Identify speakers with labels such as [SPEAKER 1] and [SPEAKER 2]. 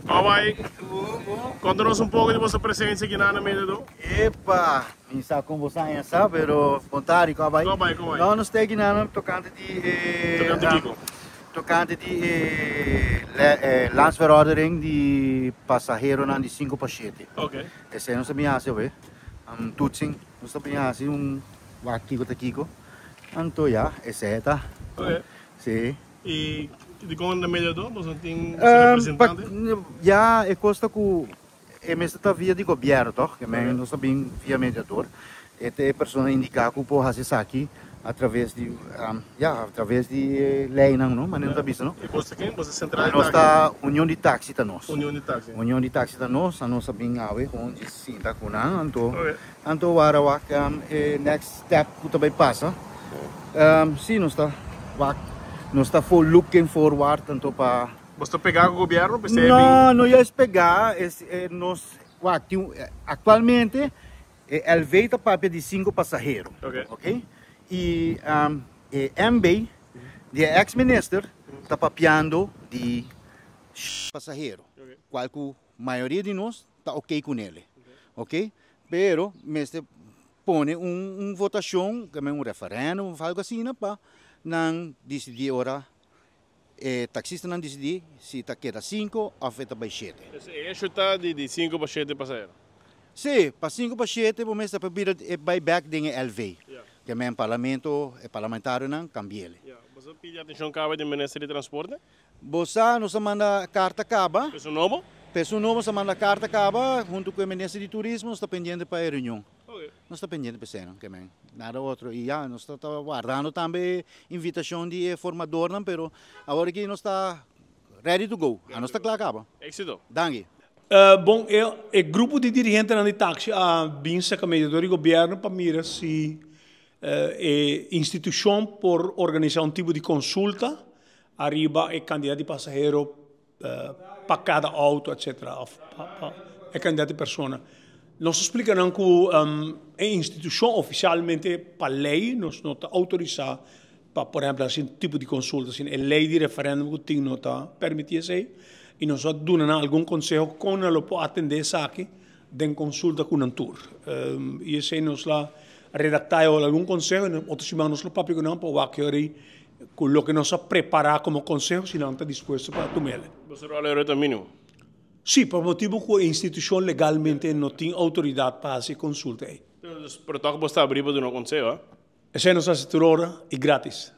[SPEAKER 1] Kòbai, konta nos un poko di boso presensia aki na na Mediador.
[SPEAKER 2] Epa, mi sa kon bo sa esa, pero bon tardi, kòbai.
[SPEAKER 1] Kòbai, kòbai.
[SPEAKER 2] No, nos ta aki na tokante di e.
[SPEAKER 1] Tokante kiko?
[SPEAKER 2] Tokante di e landsverordening di pasaheronan di sinku pa shete.
[SPEAKER 1] Ok.
[SPEAKER 2] Esei nos ta bin hasi awe, un toetsing, nos ta bin hasi un wak kiko ta kiko. Anto ya, esei ta.
[SPEAKER 1] Ok.
[SPEAKER 2] Si.
[SPEAKER 1] I dikon na mediador boso no tin su representante?
[SPEAKER 2] Ya e kos ta ku e mester ta via di gobièrnu tòg, ke men nos ta bin via mediador. E ta e persona indiká ku por hasi esaki atraves di ya atraves di e leinan no, manera nan ta bisa no.
[SPEAKER 1] I boso ta ken? Boso ta sentral di taksi?
[SPEAKER 2] Nos ta Union di Taksi ta nos.
[SPEAKER 1] Union di Taksi.
[SPEAKER 2] Union di Taksi ta nos, nos a bin awe gewoon djis sinta ku nan anto anto wara wak e next step ku ta bai pasa. Si nos ta wak nos ta for looking forward tanto pa.
[SPEAKER 1] Bos ta pegá ku gobièrnu p'esei
[SPEAKER 2] bin? No, no juist pegá, es nos wak tin aktualmente e LV ta papia di sinku pasahero, ok, i e MB di e ex minister ta papiando di pasahero, kual ku mayoria di nos ta ok kunele, ok, pero mester pone un votacion, un referendum of algo asina pa nan dicidi ora e taxistanan dicidi si ta keda cinco of e ta bay shete.
[SPEAKER 1] Pues e hecho ta di cinco pa shete pasahero?
[SPEAKER 2] Si, pa cinco pa shete bo mester pa bira e bay bek den e LV. Ke men parlamento, e parlamentarionan cambiele.
[SPEAKER 1] Ya, boso a pidi atencion caba di minister di transporte?
[SPEAKER 2] Bo sa, nos a manda carta caba.
[SPEAKER 1] Pesun nobo?
[SPEAKER 2] Pesun nobo nos a manda carta caba hunto cu e minister di turismo, nos ta pendiente pa e reunion. Nos ta pendiente pa esei, no ke men nada otro. I ya, nos ta wardando tambe e invitacion di e formadornan, pero awor aki nos ta ready to go. Anos ta cla caba.
[SPEAKER 1] Exito.
[SPEAKER 2] Danki.
[SPEAKER 3] Bon, e grupo di dirigentenan di taxi a bin serka mediador di gobierno pa mira si e institucion por organisa un tipo di consulta ariba e cantidad di pasahero pa cada auto etcetera of pa e cantidad di persona. Nos a splica nan cu e institucion oficialmente pa ley nos no ta autorisa pa por ehempel haci un tipo di consulta asina. E ley di referendum cu tin no ta permiti esey y nos a duna nan algun conseho con nan lo por atende esaki den consulta cu nan tur. Y esey nos la redacta algun conseho y otro siman nos lo papia cu nan pa wak yori Ku loke nos a prepará komo konseho si nan ta dispuesto pa tum'el.
[SPEAKER 1] Boso ròl ora ta mínimo?
[SPEAKER 3] Sí, pa motibu ku e institushon legalmente no tin outoridat pa hasi e konsulta ei.
[SPEAKER 1] Pero tòg bo sta abrí pa duna konseho, a?
[SPEAKER 3] Esei nos hasi tur ora i grátis.